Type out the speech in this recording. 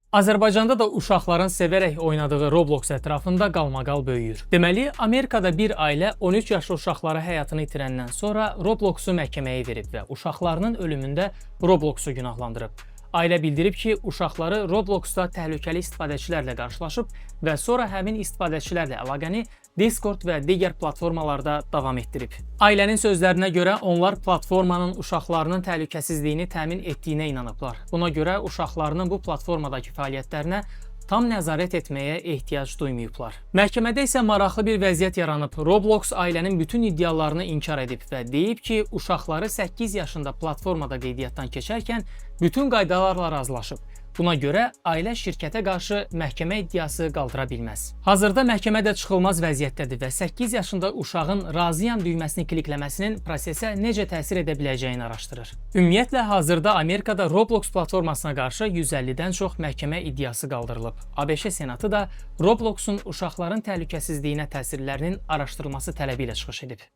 Azərbaycanda da uşaqların sevərək oynadığı Roblox ətrafında qalmaqal böyüyür. Deməli, Amerikada bir ailə 13 yaşlı uşaqları həyatını itirəndən sonra Robloxu məhkəməyə verib və uşaqlarının ölümündə Robloxu günahlandırıb. Ailə bildirib ki, uşaqları Robloxda təhlükəli istifadəçilərlə qarşılaşıb və sonra həmin istifadəçilərlə əlaqəni Discord və digər platformalarda davam etdirib. Ailənin sözlərinə görə, onlar platformanın uşaqlarının təhlükəsizliyini təmin etdiyinə inanıblar. Buna görə uşaqlarının bu platformadakı fəaliyyətlərinə tam nəzarət etməyə ehtiyac duymayıblar. Məhkəmədə isə maraqlı bir vəziyyət yaranıb. Roblox ailənin bütün iddialarını inkar edib və deyib ki, uşaqları 8 yaşında platformada qeydiyyatdan keçərkən bütün qaydalarla razılaşıb. Buna görə ailə şirkətə qarşı məhkəmə iddiası qaldıra bilməz. Hazırda məhkəmə də çıxılmaz vəziyyətdədir və 8 yaşında uşağın "razıyam" düyməsini klikləməsinin prosesə necə təsir edə biləcəyini araşdırır. Ümumiyyətlə, hazırda Amerikada Roblox platformasına qarşı 150-dən çox məhkəmə iddiası qaldırılıb. ABŞ Senatı da Robloxun uşaqların təhlükəsizliyinə təsirlərinin araşdırılması tələbi ilə çıxış edib.